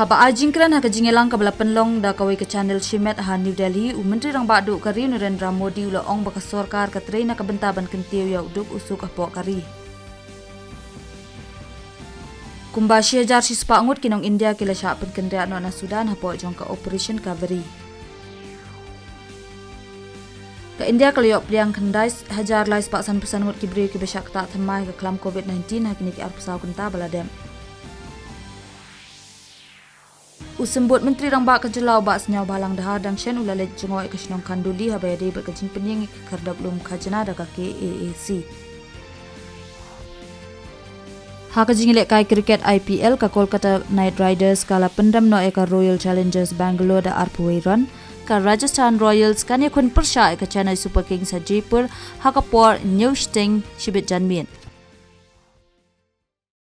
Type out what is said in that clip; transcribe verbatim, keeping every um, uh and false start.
Haba ai jingkren ha ka jingïalang kaba la pynlong da kawei ka channel shimet ha New Delhi, u Myntri Rangbah Duh ka ri u Narendra Modi u la ong ba ka sorkar ka trei na ka bynta ban kyntiew ïa u duk u suk hapoh ka ri. Kumba shi hajar shispah ngut ki nong India ki la shah pynkynriah noh na Sudan hapoh jong ka Operation Kaveri. Ka India ka la ïoh pdiang khyndai hajar lai spah sanphew san ngut ki briew kiba shah ktah thymmai ha ka khlam covid nineteen ha kine ki arphew saw kynta ba la dep. U Symbud Myntri Rangbah ka jylla u Bah Sniawbhalang Dhar dang shen u la leit jngoh ïa ka shnong Khanduli haba ïadei bad ka jingpynïeng ïa ka khyrdop lum khajna da ka K A A C. Ha ka jingïalehkai cricket I P L, ka Kolkata Knight Riders ka la pyndem noh ïa ka Royal Challengers Bangalore da arphew wei run. Ka Rajasthan Royals kan ïakhun pyrshah ïa ka Chennai Super Kings ha Jaipur ha ka por hynñiew shiteng shibit janmiet.